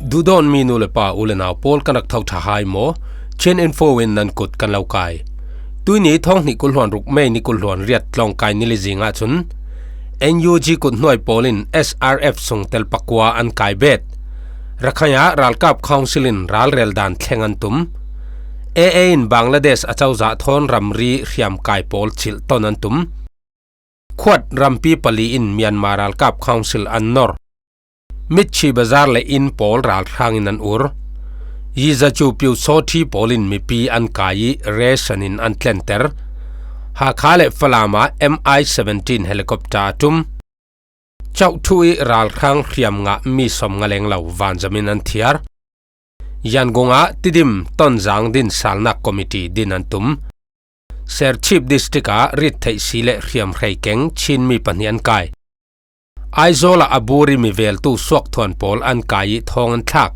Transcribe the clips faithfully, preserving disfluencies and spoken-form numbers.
Duhdawtmi nu le pa, u le nau pawl, kan rak tho ṭha hai maw? Chin Info in nan kut kan lo kai. Tuini thawng hnih kul hluan ruk, May ni kul hluan riat, tlawngkai ni li zingah cun N U G kut hnuai pawl in S R F sungtel pakua an kai bet. Rakhine ah ralkap council in ralrel dan thleng an tum. A A in Bangladesh a cozah thawn ramri hriamkai pawl chilh ton an tum. Khuat rampi pali in Myanmar ralkap council an nor. Mitchi Bazar le inn pawl ralhrang in an ur. Yizachu Pyusawṭhi pawl in mipi an kai i ration in an tlenter. Hakha le Falam ah M I seventeen helicopter a tum. Chauhthu i ralhrang hriam ngah mi sawmnga leng lo vanzam in an thiar. Yangon ah Tidim Tonzang din salnak committee din an tum. Serchhip district ah rittheih si le hriamhrei keng Chin mi pahnih an kai. Aizawl ah a bur i mi veltu suakthuan pawl an kai i thawng an thlak.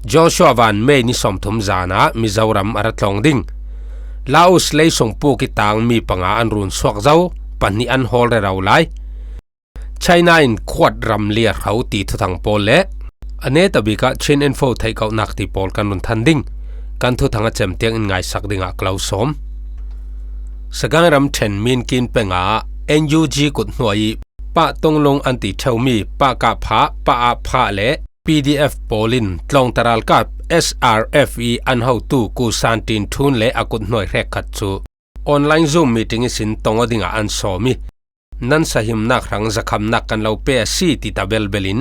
Joshua Van May ni sawmthum zan ah Mizoram a ra tlawng ding. Laos leisung puk i tang mi panga an run suak zo, pahnih an hawl rero lai. China in Khuat ramli a hro ti thuthang pawl le a neta bik ah Chin Info theihkohnak ti pawl kan run than ding. Kan thuthang a cem tiang in ngaisak dingah ka lo sawm. Sagaing ramṭhen Minkin peng ah N U G kut hnuai i Pah Tonglung an ti ṭheumi Pah Kah Phah, Pah Ah Phah le P D F pawl in tlawngta ralkap S R F i an hotu Ku San Tin Thun le a kut hnuai hrekkhat cu online Zoom meeting ihsin tong aw dingah an sawm i, nan sahimnak hrang zakhamnak kan lo pe a si, ti ta belbel in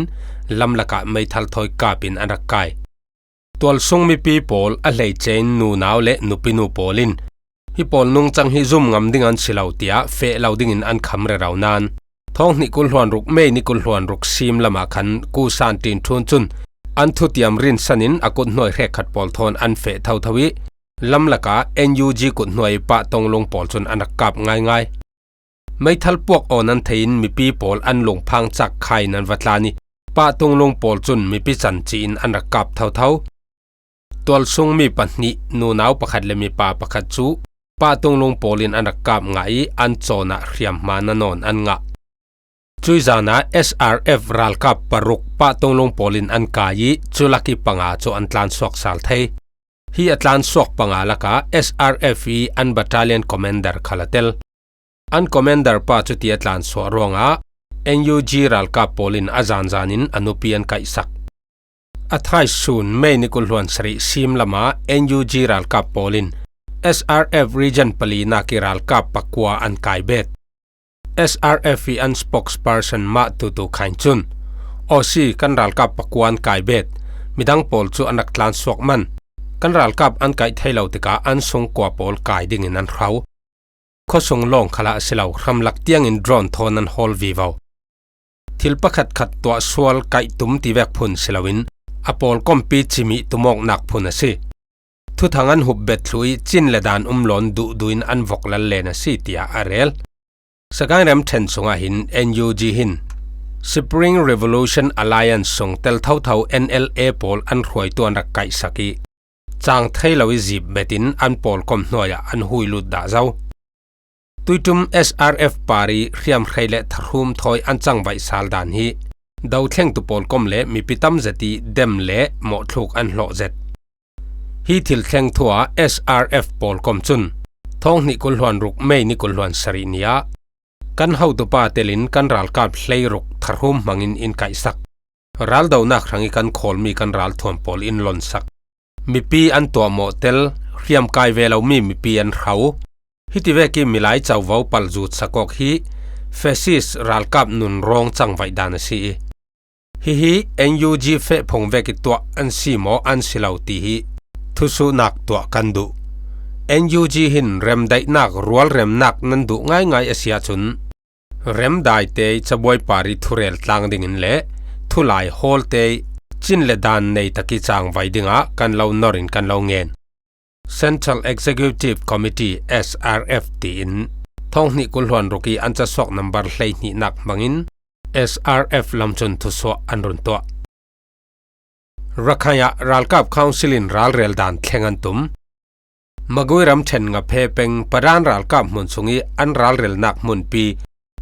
lamlak ah meithal thawi kap in an rak kai. Tualsung mipi pawl a hleice in nunau le nupinu pawl in hi pawl nungcang hi zum ngam ding an si lo, tiah feh lo dingin an kham rero nain, thawng hnih kul hluan ruk, May ni kul hluan ruk sim lamah khan Ku San Tin Thun cun an thutiam rinsan in a kut hnuai hrekkhat pawl thawn an feh thotho i, lamlak ah N U G kut hnuai Pah Tonglung pawl cun an rak kap ngaingai. Meithal puak aw nan thei in mipi pawl an lungphang cak khai in an va tlan i, Pah Tonglung pawl cun mipi can ci in an rak kap thotho. Tualsung mi pahnih, nunau pakhat le mipa pakhat cu Pah Tonglung pawl in an rak kap ngah i, an cawn ah hriamhma na nawn an ngah. Cuih zan ah S R F ralkap paruk Pah Tonglung pawl in an kai i, cu lak i panga cu an tlansuak sal thei. Hi a tlansuak panga lakah S R F i an battalion commander khal a tel. An commander pa cuti a tlansuah ruangah N U G ralkap pawl in a zanzan in a nupi an kaihsak. A thaisun May ni kul hluan sarih sim lamah N U G ralkap pawl in S R F Region palinak i ralkap pakua an kai bet. S R F i an spokesperson Mah Tutu Khain cun, Aw si, kan ralkap pakua an kai bet. Midang pawl cu an rak tlansuak man. Kan ralkap an kaih thei lo tikah an sungkua pawl kai dingin an hro. Khuasung lawng khalah a si lo, hramlak tiangin drone thawn an hawl vivo. Thil pakhatkhat tuah sual kaih tum ti vek phun si loin a pawlkompi cimih tumawknak phun a si. Thuthang an hup bet thluh i, cin le dan um loin duhduh in an vok lal len a si, tiah a rel. Sagaing ramṭhen sungah hin N U G hin Spring Revolution Alliance sung tel thotho N L A pawl an hruaitu an rak kaihsak i, cang thei lo i zip bet in an pawlkom hnuai ah an hui lut dah zo. Tuiṭum S R F party hriamhrei le thahrum thawi an cangvaih sal dan hi dothlengtu pawlkom le mipi tam zet i dem le mawhthluk an hlawh zet. Hi thil thleng thu ah S R F pawlkom cun thawng hnih kul hluan ruk, May ni kul hluan sarih ni ah kan hotupa telin kan ralkap hleiruk thahrum hmangin in kaihsak. Raldonak hrang i kan khawlmi kan ralthuam pawl in lonsak. Mipi an tuahmawh tel, hriamkai ve lomi mipi an hro. Hiti vek i milai covo palzut sak awk hi fascist ralkap nunrawng cangvaih dan a si i, hihi N U G fehphung vek i tuah an si maw, an si lo ti hi thusuhnak tuah kan duh. N U G hin remdaihnak, rualremnak nan duh ngaingai a si ahcun, remdaite i cabuai party thurel tlang dingin le thulai hawlte i cin le dan nei tak i cangvai dingah kan lo nor in kan lo ngen. Central Executive Committee, S R F, tiin thawng hnih kul hluan ruk i an casuak nambar hleihnihnak hmangin S R F lam cun thusuah an run tuah. Rakhine ah ralkap council in ralrel dan thleng an tum. Magui ramṭhen Ngaphe peng Padan ralkap hmun sung i an ralrelnak hmunpi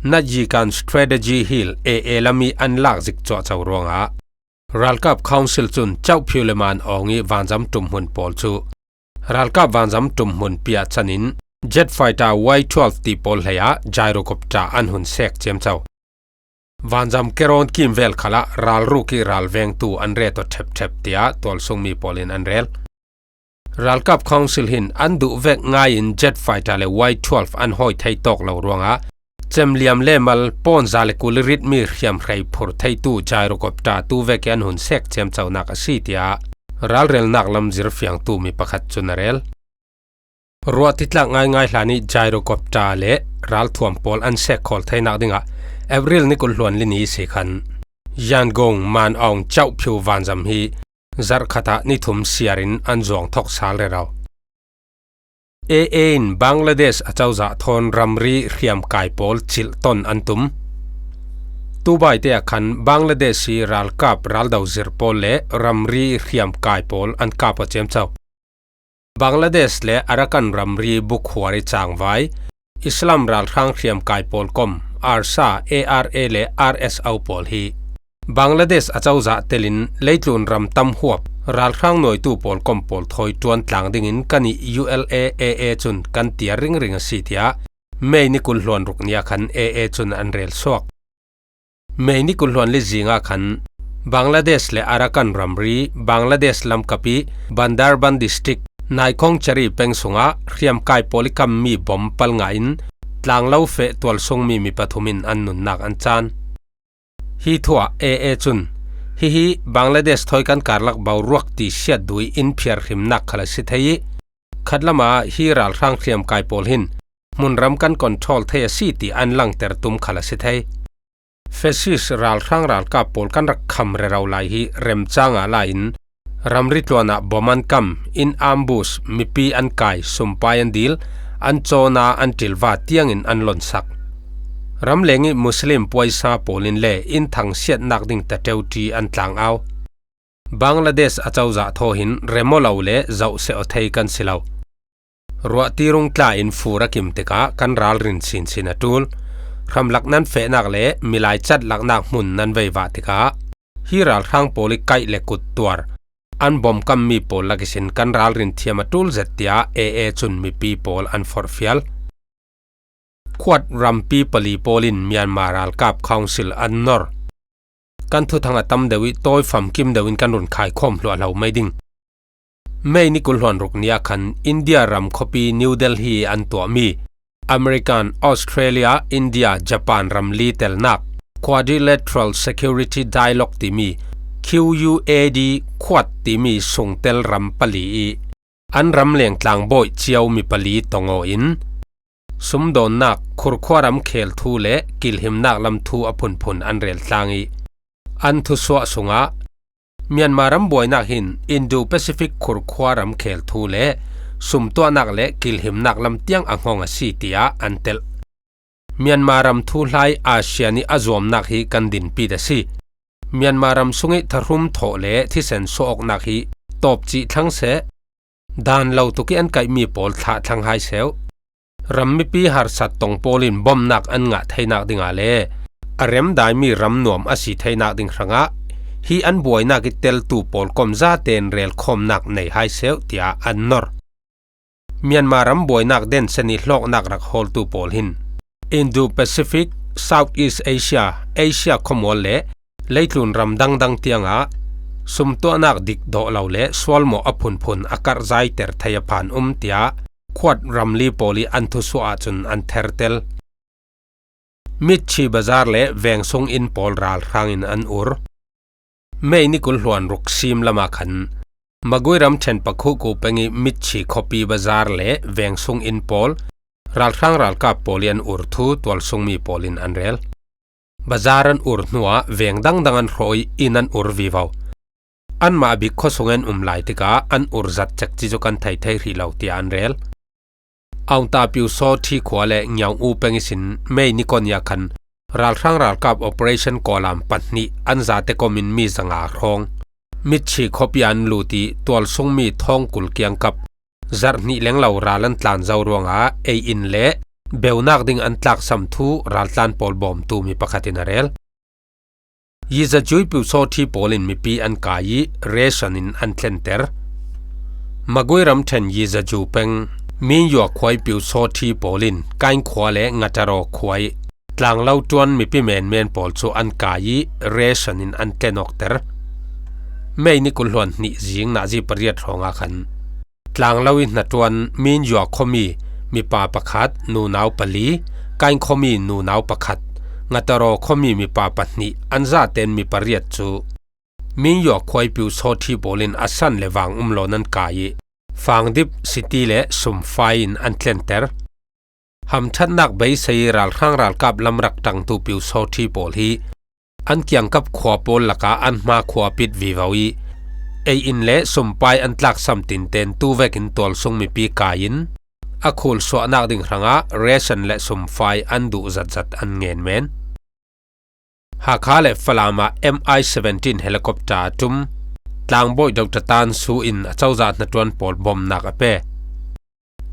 Natyikan Strategy Hill, A A lam i an lak zik cuahco ruangah Ralkap Council cun Kyaukphyu le Manawng ih vanzam ṭumhmun pawl cu ralkap vanzam ṭumhmun piah canin jet fighter Y twelve ti pawl hleiah gyrocopter an hun sek ciamco. Vanzam Keron kimvel khalah ralruk ih ralvengtu an ret aw ṭhepṭhep, tiah tualsungmi pawl in an rel. Ralkap Council hin an duh vek ngaiin jet fighter le Y twelve an hawi thei tawk lo ruangah cemliam le mal pawn za le kul ih ritmi hriamhrei phur theitu gyrocopter tu vek ih an hun sek ciamconak a si, tiah ralrelnak lam zirfiangtu mi pakhat cun a rel. Ruahtitlak ngaingai hlan ih gyrocopter le ralthuam pawl an sek khawl theinak dingah April ni kul hluan li ni si khan Yangon Manawng Kyaukphyu vanzam hi zarh khat ah ni thum siar in an zuang thok sal rero. A A in Bangladesh acozah thawn ramri hriamkai pawl cilh ton an tum. Tubaite ah khan Bangladesh ih ralkap raldo zir pawl le ramri hriamkai pawl an kap aw ciamco. Bangladesh le Arakan ramri bukhuar ih cangvai Islam ralhrang hriamkai pawl kom ARSA, A R A le R S O pawl hi Bangladesh acozah telin leitlun ram tam huap ralhrang nuaitu pawl kom pawl thawi ṭuan tlang dingin kan ih U L A A A cun kan tiar ringring a si, tiah May ni kul hluan ruk ni ah khan A A cun an rel suak. May ni kul hluan li zing ah khan Bangladesh le Arakan ramri Bangladesh lamkap ih Bandarban District Naikhongchari peng sungah hriamkai pawl ih kammi bom palngah in tlanglo feh tualsungmi mi pathum in an nunnak an caan. Hi thu ah A A cun hihi Bangladesh thawi kan karlak boruak ti siat duh ih in phiar hrimnak khal a si thei ih, khatlam ah hi ralhrang hriamkai pawl hin hmunram kan control thei a si ti an langter tum khal a si thei. Fascist ralhrang ralkap pawl kan rak kham rero lai hi remcang ah lai in ramri tluan ah bom an kam, in ambush, mipi an kai, sumpai an dil, an cawna an ṭilva tiangin an lonsak. Ramleng ih Muslim puaisa pawl in le in thangsiatnak ding taṭeuṭi an tlang au. Bangladesh acozah thaw hin rem aw lo le zohseh aw thei kan si lo. Ruahti rung tla in fur a kim tikah kan ralrin sinsin a ṭul. Hramlak nan fehnak le milai catlaknak hmun nan veivah tikah hi ralhrang pawl ih kaih le kut tuar an bom kammi pawl lak ihsin kan ralrin thiam a ṭul zet, tiah A A cun mipi pawl an forhfial. Khuat rampi pali pawl in Myanmar ralkap Council an nor. Kan thuthang a tam deuh ih tawi famkim deuh in kan run khaikhawm hluahhlo mai ding. May ni kul hluan ruk ni ah khan India ram khuapi New Delhi an tuahmi American, Australia, India, Japan ram li telnak Quadrilateral Security Dialogue timi Q U A D Quad timi sungtel ram pali ih an ramleng tlangbawi cio mi pali tong aw in sumdawnnak, khurkhua ram khel thu le kilhimnak lam thu a phunphun an rel tlang ih an thusuah sungah Myanmar ram buainak hin Indo-Pacific khurkhua ram khel thu le sumtuahnak le kilhimnak lam tiang a hngawng a si, tiah an telh. Myanmar ram thuhlai ASEAN ih a zuamnak hi kan dinpit a si. Myanmar ram sungih thahrum thawh le thisen suah awknak hi tawpcih thlang seh. Dan lo tuk ih an kaihmi pawl thlah thlang hai seuh. Ram mipi harsat tong pawl in bomnak an ngah theinak dingah le a remdaimi ram nuam a si theinak ding hrangah hi an buainak ih teltu pawl kom zaten relkhawmnak nei hai seuh, tiah an nor. Myanmar ram buainak densen ih hlawknak rak hawltu pawl hin Indo-Pacific, Southeast Asia, Asia khuamual le leitlun ram dangdang tiangah sumtuahnak dik dawh lo le sualmawh a phunphun a karhzaiter thei a phan um, tiah Khuat ramli pawl ih an thusuah ahcun an thertel. Mitchi bazar le vengsung inn pawl ralhrang in an ur. May ni kul hluan ruk sim lamah khan Magway ramṭhen Pakhuku peng ih Mitchi khuapi bazar le vengsung inn pawl ralhrang ralkap pawl ih an ur thu tualsungmi pawl in an rel. Bazar an ur hnuah veng dangdang an hrawh ih inn an ur vivo. Anmah bik khuasung an um lai tikah an ur zat cekci cu kan thei thei hrih lo, tiah an rel. Aung Tapiu Saw Thi khua le Ngiaung U peng ihsin May ni kua ni ah khan ralhrang ralkap operation kawlam pahnih an zate kom in mi zanga hrawng Mitchi khuapi ah an lut ih tualsungmi thawng kul kiangkap zarh hnih lenglo ral an tlan zo ruangah ei in le beunak ding an tlaksam thu raltlan pawl bawmtu mi pakhat in a rel. Yizajui Pyusawthi pawl in mipi an kai ih ration in an tlenter. Magui ramṭhen Yizaju peng Minyua khuai Pyusawthi pawl in Kain khua le Ngataraw khuai Tlanglo ṭuan mipi menmen pawl cu an kai ih ration in an tlenawkter. May ni kul hluan hnih zing nazi pariat hrawngah khan Tlanglo ih hnaṭuan Minyua khuami mipa pakhat, nunau pali, Kain khuami nunau pakhat, Ngataraw khuami mipa pahnih an zaten mi pariat cu Minyua khuai Pyusawthi pawl in a san le vang um lo nan kai ih Fangdip City le Sumfai in an tlenter. Hamṭhatnak beisei ih ralhrang ralkap lamrak ṭangtu Pyusawthi pawl hi an kiangkap khua pawl lakah an hma khua a pit vivo ih ei in le sumpai an tlaksam tinten tu vekin tualsung mipi kai in a khul suahnak ding hrangah ration le sumfai an duh zatzat an ngen men. Hakha le Falam ah M I seventeen helicopter a ṭum. Tlangbawi Doctor Tan Su in a cozah hnaṭuan pawl bawmnak a pe.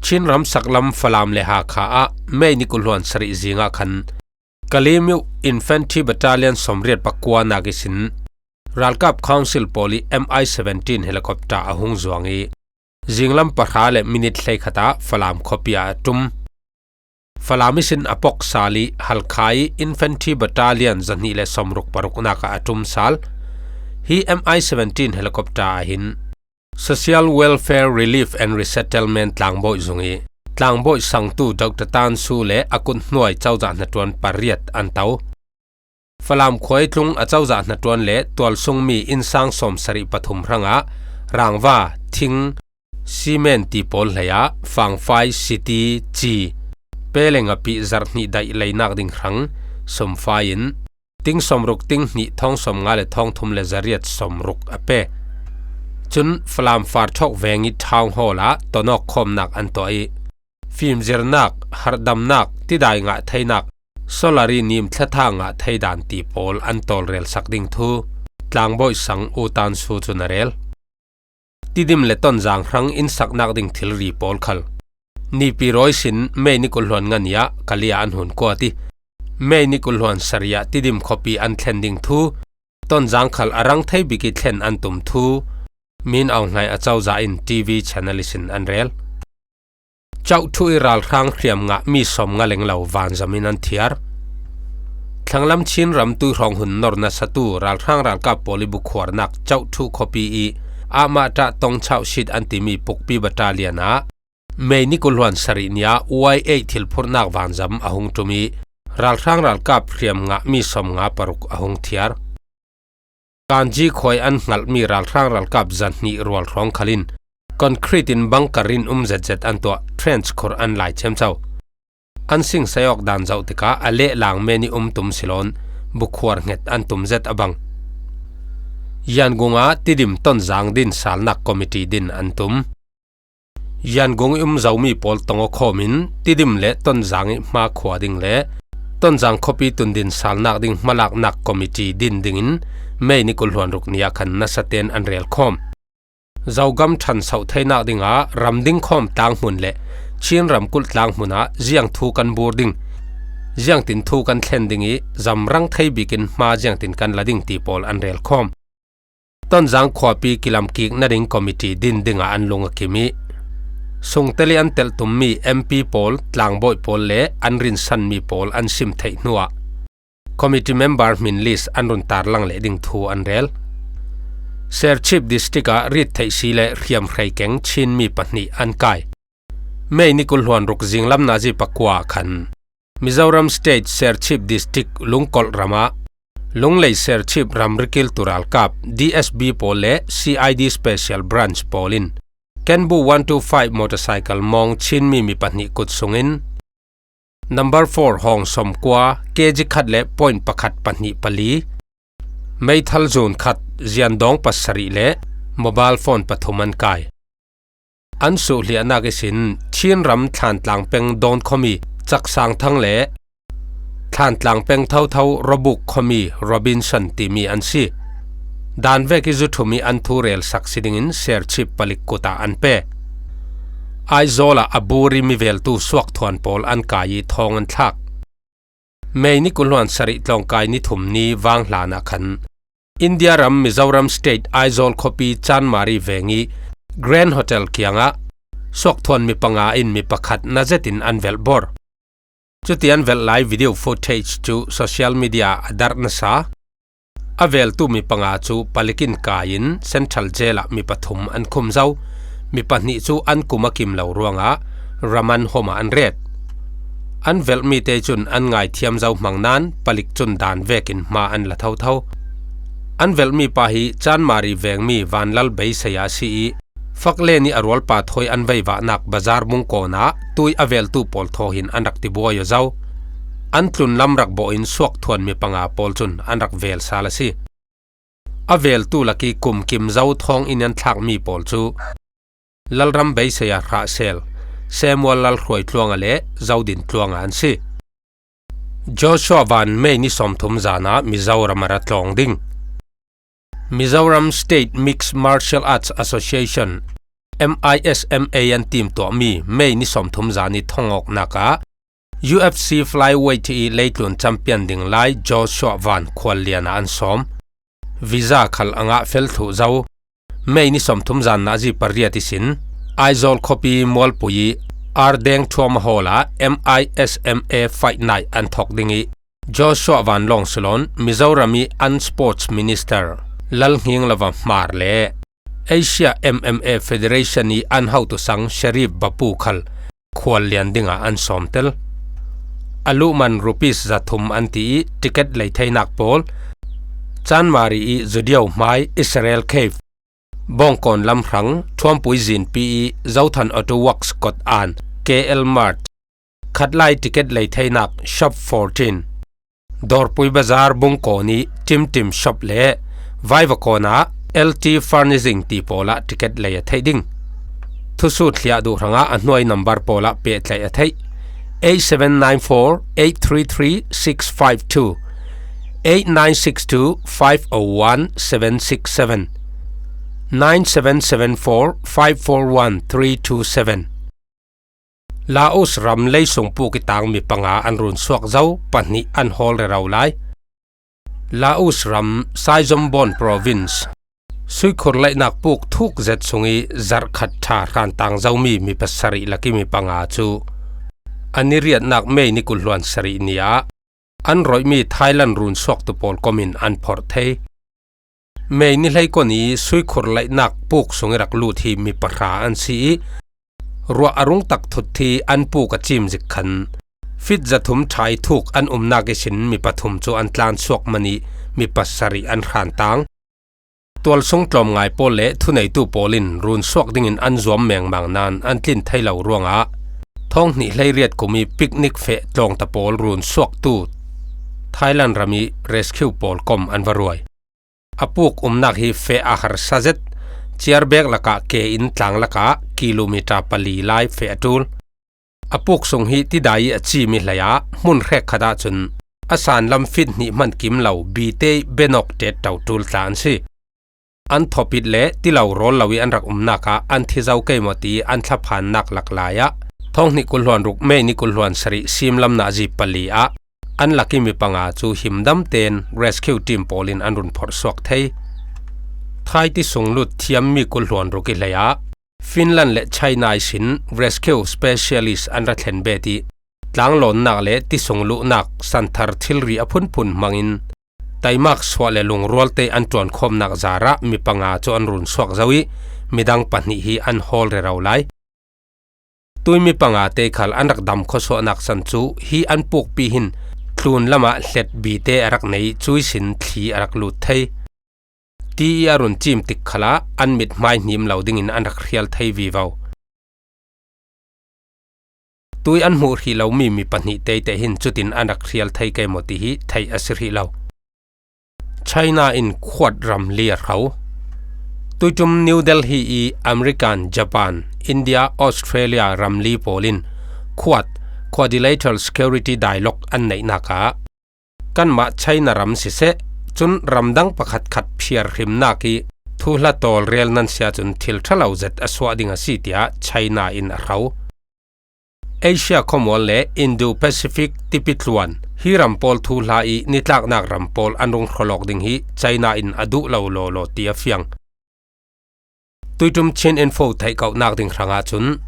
Chin ram saklam Falam le Hakha ah May ni kul hluan sarih zingah khan Kalemyo Infantry Battalion sawmriat pakuanak ihsin ralkap Council pawl ih M I seventeen helicopter a hung zuang ih zinglam pahra le minit hleikhat ah Falam khuapi ah a ṭum. Falam ihsin a pok sal ih Halkha ih Infantry Battalion zahnih le sawmruk paruknak ah a ṭum sal. Hi M I seventeen helicopter ah hin Social Welfare Relief and Resettlement tlangbawi zung ih tlangbawi sangtu Doctor Tan Su le a kut hnuai cozah hnaṭuan pariat an to. Falam khua ih tlung a cozah hnaṭuan le tualsungmi innsang sawmsarih pathum hrangah rangva, thing, cement ti pawl hleiah fangfai, siti, ci, peleng a pih zarh hnih daih leinak ding hrang sumfai in ting sawmruk, ting hnih, thawng sawmnga le thawng thum le zariat sawmruk a pe. Cun Falam Farthawk veng ih Town Hall ah tonawk khawmnak an tuah ih fimzirnak, harhdamnak, tidai ngah theinak, solar ih nim thlatha ngah thei dan ti pawl an tawlrelsak ding thu tlangbawi sang U Tan Su cun a rel. Tidim le Tonzang hrang innsaknak ding thilri pawl khal Nipi rawi sin May ni kul hluan nga ni ah Kalia an hun kuat ih May ni kul hluan sarih ah Tidim khuapi an thlen ding thu Tonzang khal a rang thei bik ih thlen an tum thu Min Aung Hlaing a cozah in T V channel ihsin an rel. Chauhthu ih ralhrang hriam ngah mi sawmnga lenglo vanzam in an thiar. Thlanglam Chin ram tuihrawng hun nor nasatu ralhrang ralkap pawl ih bukhuarnak Chauhthu khuapi ih ahmah ṭah tongchauh sit an timi pukpi battalion ah May ni kul hluan sarih ni ah Y eight thilphurhnak vanzam a hung ṭum ih ralhrang ralkap hriam ngah mi sawmnga paruk a hung thiar. Kanji khuai an hngalhmi ralhrang ralkap zahnih rual hrawng khal in concrete in bunker in um zetzet an tuah, trench khurh an lai ciamco. An sing sai awk dan zoh tikah a lehlang men ih um tum si loin bukhuar hnget an tum zet a bang. Yangon ah Tidim Tonzang din salnak committee din an tum. Yangon ih um zomi pawl tong aw khawm in Tidim le Tonzang ih hma khua ding le Tonzang khuapi tundin salnak ding hmalaknak committee din dingin May ni kul hluan ruk ni ah khan nasaten an rel khawm. Zogam ṭhansoh theinak dingah ram dingkhawm tlanghmun le Chin ramkulh tlanghmun ah ziang thu kan bur ding, ziangtin thu kan thlen ding ih zamrang thei bikin hma ziangtin kan la ding ti pawl an rel khawm. Tonzang khuapi kilamkik nading committee din dingah an lung a kim ih sungtel ih an telh tummi M P pawl, tlangbawi pawl le an rinsanmi pawl an sim theih hnuah committee member hmin list an run tarlang leh ding thu an rel. Serchhip District ah rit theih si le hriamhrei keng Chinmi pahnih an kai. May ni kul hluan ruk zinglam nazi pakua khan Mizoram State Serchhip District Lungkolh ramah Lunglei Serchhip ramrikil tu ralkap D S B pawl le C I D Special Branch pawl in Kenbu one two five motorcycle mawng Chinmi mi pahnih kut sungin number four hawng sawmkua, K G khat le point pakhat pahnih pali, meithal zun khat, ziandawng pasarih le mobile phone pathum an kai. An suhliahnak ihsin Chin ram Thlantlang peng Dawn khuami Cak Sang Thang le Thlantlang peng thotho Rawbuk khuami Robinson timi an si. Dan vek ih zuthum ih an thu relsak si dingin Serchhip palik kut ah an pe. Aizawl ah a bur ih mi veltu suakthuan pawl an kai ih thawng an thlak. May ni kul hluan sarih tlawngkai ni thum ni vanghlan ah khan India ram Mizoram State Aizawl khuapi Chanmari veng i Grand Hotel kiangah suakthuan mi panga in mi pakhat na zetin an velh bawr. Chuti an velh lai video footage cu social media a darh nasa. A veltu mi panga cu palik in kai in Central Jail ah mi pathum an khum zo. Mi pahnih cu an kum a kim lo ruangah Remand Home ah an ret. An velhmi te cun an ngaithiam zo hmang nain palik cun dan vekin hma an la thotho. An velhmi pa hi Chanmari vengmi Vanlal Beiseya a si i, fakle nih a rualpa thawi an veivahnak bazar bungkawn ah tui a veltu pawl thaw hin an rak tibuai aw zo. An tlunlam rak bawh in suakthuan mi panga pawl cun an rak vel sal a si. A veltu lak i kum kim zo thawng in an thlakmi pawl cu Lalram Beiseya Hrahsel, Samuel Lalhruai Tluanga le Zodin Tluanga an si. Joshua Van May ni sawmthum zan ah Mizoram a ra tlawng ding. Mizoram State Mixed Martial Arts Association, M I S M A an timtuahmi May ni sawmthum zan i thongawknak ah U F C flyweight i leitlun champion ding lai Joshua Van khuallian ah an sawm. Visa khal a ngah fel thluh zo. May ni sawmthum zan nazi pariat ihsin Aizawl khuapi Mualpui i Ardeng Trauma Hall ah M I S M A fight night an thawk ding i, Joshua Van Lawng Sulon, Mizoram i an sports minister Lalnghing Lava Hmar le Asia M M A Federation i an hotu sang Sharif Bapu khal khuallian dingah an sawmtel. A luhman rupees zathum an ti i, ticket lei theinak pawl Chanmari i Zudio hmai Israel Cave, Bawngkawn lam hrang, Thuampui zinpi i Zothan Auto Works kot an K L Mart, khatlai ticket lei theinak Shop fourteen, Dawrpui Bazar bungkawn i Timtim Shop le Vaivakawn ah L T Furnishing ti pawl ah ticket lei a theih ding. Thusut hliah duh hrangah a hnuai nambar pawl ah pehtlaih a theih: eight seven nine four eight three three six five two, eight nine six two five oh one seven six seven, nine seven seven four five four one three two seven. Laos ram leisung puk i tang mi panga an run suak zo, pahnih an hawl rero lai. Laos ram Saizombon Province, suikhur laihnak puk thuk zet sung i zarh khat ṭha hrantang zomi mi pasarih lak i mi panga cu a ni riatnak May ni kul hluan sarih ni ah an rawihmi Thailand run suaktu pawl kom in an phorh thei. May ni hleikua ni suikhur laihnak puk sung i rak lut hi mi pahra an si i, ruah a rung tak thut hi an puk a cim zik khan fit zathum ṭha i thuk an umnak ihsin mi pathum cu an tlan suak man i mi pasarih an hrantang. Tualsung tlawmngai pawl le thuneitu pawl in run suak dingin an zuam mengmang nain an tlin thei lo ruangah thawng hnih hleiriat kum i picnic feh tlawngta pawl run suaktu Thailand ram i rescue pawl kom an va ruai. A puk umnak hi feh a harsa zet, ciarbek lakah ke in tlang lakah kilometer pali lai feh a ṭul. A puk sung hi tidai i a cim i hlei ah hmun hrekkhat ahcun a sanlam fit hnih hman kim lo bite benawk tet ṭo ṭul tla an si. An thawpit le tilo rawl lo i an rak umnak ah an thi zo kei maw ti an thlaphannak laklai ah thawng hnih kul hluan ruk May ni kul hluan sarih simlam nazi pali ah an lak i mi panga cu himdam tein rescue team pawl in an run phorh suak thei. Thai ti sunglut thiammi kul hluan ruk i hlei ah Finland le China ihsin rescue specialist an ra thlen bet i, tlanglawnnak le ti sungluhnak santhar thilri a phunphun hmangin taimak suah le lungrualte an ṭuankhawmnak zarah mi panga cu an run suak zo i, midang pahnih hi an hawl rero lai. Tui mi panga te khal an rak dam khawsuahnak san cu hi an pukpi hin tlun lamah hlet bite a rak nei, cui sin thli a rak lut thei. Ti i a run cim tik khalah an mit hmai hnim lo dingin an rak hrial thei vivo. Tui an hmuh hrih lomi mi pahnih teitei hin cutin an rak hrial thei kei maw ti hi theih a si hrih lo. China in Quad ram li a hro. Tuiṭum New Delhi i American, Japan, India, Australia ram li pawl in Quad, Quadrilateral Security Dialogue an neihnak ah, kanmah China ram siseh, cun ramdang pakhatkhat phiar hrimnak i thuhla tawlrel nan si ahcun thil ṭha lo zet a suah ding a si, tiah China in a hro. Asia khawmual le Indo-Pacific tipi tluan hi ram pawl thuhla i nitlaknak ram pawl an rung hrawlawk ding hi China in a duh lo lawlaw ti a fiang. Tuitum Chin Info theihkauhnak ding hrangah cun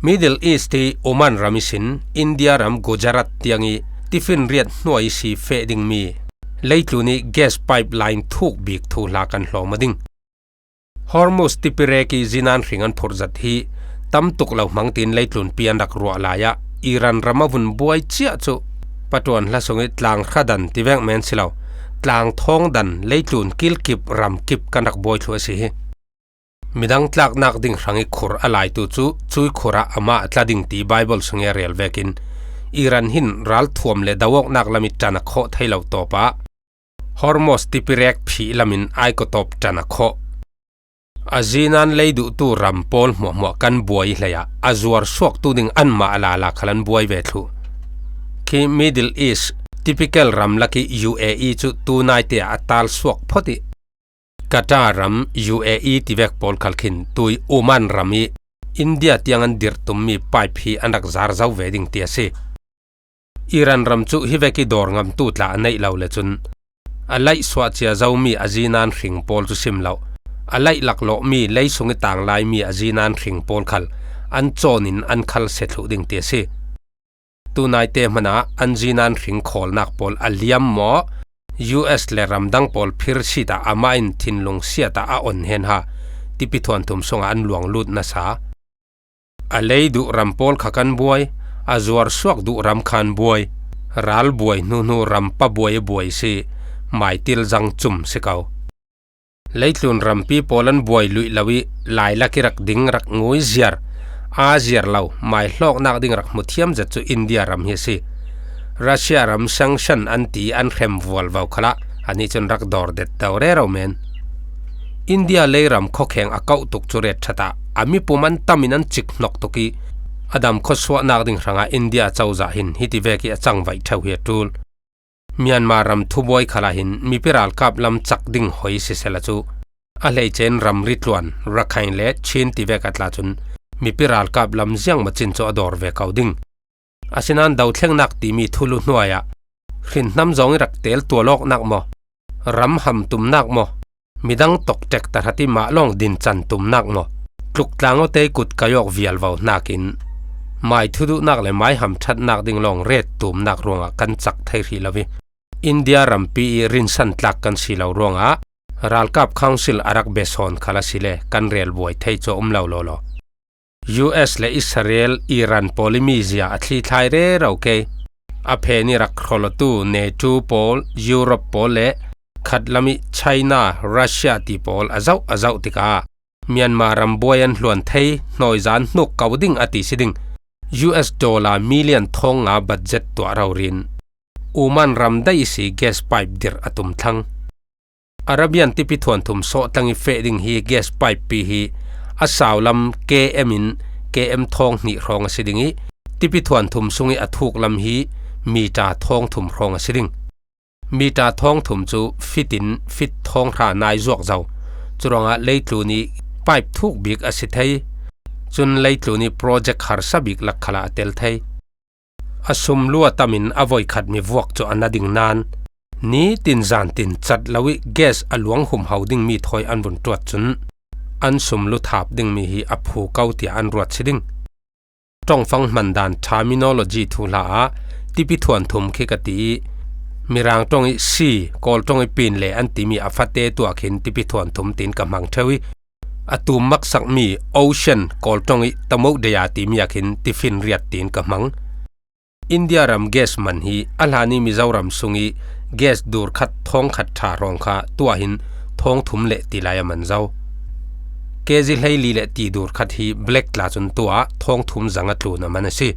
Middle East i Oman ram ihsin India ram Gujarat tiang i tifinriat hnuai ihsi feh dingmi leitlun i gas pipeline thuk bik thuhla kan hlawm a ding. Hormuz tipirek i zinan hring an phurh zat hi tam tuk lo hmang tiin leitlunpi an rak ruah lai ah Iran ram a vun buai ciah cu patuan hla sung i tlang hra dan tivek men si lo, tlang thawng dan leitlun kilkip ramkip kan rak buai thlu a si hi. Midang tlaknak ding hrang i khur a laitu cu cui khur ah amah a tla ding ti Baibal sung i a rel vekin Iran hin ralthuam le do awknak lam i ṭan a khawh thei lo tawpah Hormuz tipirek phih lam in ai kawtawp ṭan a khawh. A zinan lei duhtu ram pawl hmuahhmuah kan buai hlei ah a zuar suaktu ding anmah a lala khal an buai ve thluh. Khi Middle East typical ram lak i U A E cu tunaite ah a tal suak phot i Qatar ram U A E tivek pawl khal khin tui Oman ram i India tiang an dirh tummi pipe hi an rak zar zo ve ding ti a si. Iran ram cu hivek i dawr ngamtu tla a neih lo le cun a laih suah cia zomi a zinan hring pawl cu sim lo, a laih laklawhmi leisung i tang laimi a zinan hring pawl khal an cawn in an khal se thluh ding ti a si. Tunaite hmanah an zinan hring khawlnak pawl a liam maw, U S le ramdang pawl phirsit ah amah in thinlung siat ah a on hen ha, tipi thuanthum sungah an luang lut nasa. A lei duh ram pawl kha kan buai, a zuar suak duh ram khan buai, ral buai hnuhnu ram pa buai a buai si, maitil zang cum si ko. Leitlun rampi pawl an buai luih lo i lailak i rak ding rak ngui ziar, aa ziar lo, mai hlawknak ding rak hmu thiam zet cu India ram hi a si. Russia ram sanction an ti an hrem vualvo khalah anih cun rak dawr det do rero men. India leiram khuakheng a kauh tuk cu ret ṭhat ah a mipum an tam in an cik hnok tuk i a dam khuasuahnak ding hrangah India cozah hin hiti vek i a cangvaih ṭheu hi a ṭul. Myanmar ram thubuai khalah hin mipi ralkap lam cak ding hoi sisela cu a hleice in ramri tluan Rakhine le Chin tivek a tla cun mipi ralkap lam ziangmacin cu a dawr ve ko ding. Asinain dothlengnak timi thulu hnuai ah hrinhnam zong i rak tel tual awknak maw, ram ham tumnak maw, midang tawk ṭek tahrat i mah lawng dincan tumnak maw, tluktlangawte i kut kai awk vialvo hnakin mai thuduhnak le mai ham ṭhatnak ding lawng ret tumnak ruangah kan cak thei hrih lo i India rampi i rinsan tlak kan si lo ruangah ralkap council a rak besawn khal a si le kan rel buai thei cu a um lo lawlaw. U S le Israel, Iran pawl i mizia a thlithlai rero kei. A phen i rak hrawlawtu NATO pawl, Europe pawl le khatlam i China, Russia ti pawl a zoh a zoh tikah Myanmar ram buai an hluan thei, hnawizan hnuk ko ding a ti si ding. U S dollar million thawng nga budget tuah rori in Oman ram daih i si gas pipe dirh a tum thlang. Arabian tipi thuanthum sawhtlang i feh ding hi gas pipe pi hi a saulam K M in K M thawng hnih hrawng a si ding i tipi thuanthum sung i a thuk lam hi mita thawng thum hrawng a si ding. Mita thawng thum cu fit in fit thawng hra nai zuak zo. Curuangah leitlun i pipe thuk bik a si thei. Cun leitlun i project harsa bik lak khalah a tel thei. A sum lu a tam in a voikhat mi vuak cu a na ding nain nitin zantin cat lo i gas a luang humho dingmi thawi an vun ṭuat cun an sum lu thap dingmi hi a phu ko tiah an ruat si ding. Ṭongfang hmandan terminology thuhla ah tipi thuanthum khi ka ti i Mirang ṭong i sea, Kawl ṭong i pin le an timi a fate tuah khin tipi thuanthum tiin ka hmang ṭheu i a tum maksakmi ocean, Kawl ṭong i tamoh deya timi a khin tifinriat tiin ka hmang. India ram gas man hi a hlan i Mizoram sung i gas dur khat thawng khat ṭha hrawng kha tuah hin thawng thum le ti lai a man zo. K G hleili le ti dur khat hi black tla cun tuah thawng thum zang a tlun a man a si.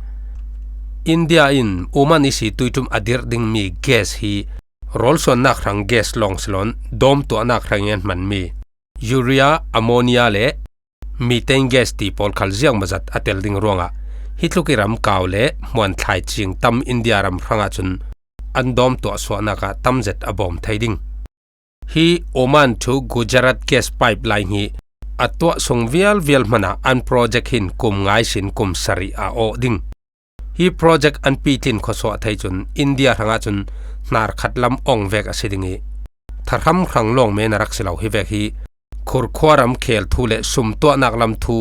India in Oman i si tuiṭum a dirh dingmi gas hi rawlsuannak hrang gas lawng si loin dawm tuahnak hrang i an hmanmi urea, ammonia le methane gas ti pawl khal ziangmazat a tel ding ruangah hi tluk i ram kau le hmuanthlai cing tam India ram hrangah cun an dawm tuah suahnak ah tam zet a bawm thei ding. Hi Oman to Gujarat gas pipeline hi a tuah sung vialvial hmanah an project hin kum nga ihsin kum sarih a awh ding. Hi project an pitlin khawsuah thei cun India hrangah cun hnar khat lam ong vek a si ding ih, thahram hrang lawng men a rak si lo hi vek hi khurkhua ram khel thu le sum tuahnak lam thu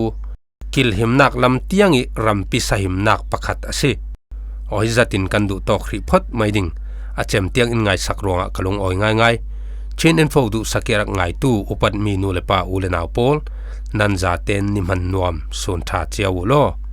kilhimnak lam tiang ih rampi sahimnak pakhat a si. Aw, hi zatin kan duh tawk hrih phot mai ding a cem tiang in ngaihsak ruangah ka lungawi ngaingai. Chin Info duhsak ih a rak ngaitu upatmi nu le pa, u le nau pawl, nan zaten ni hman nuam sun ṭha cio uh law.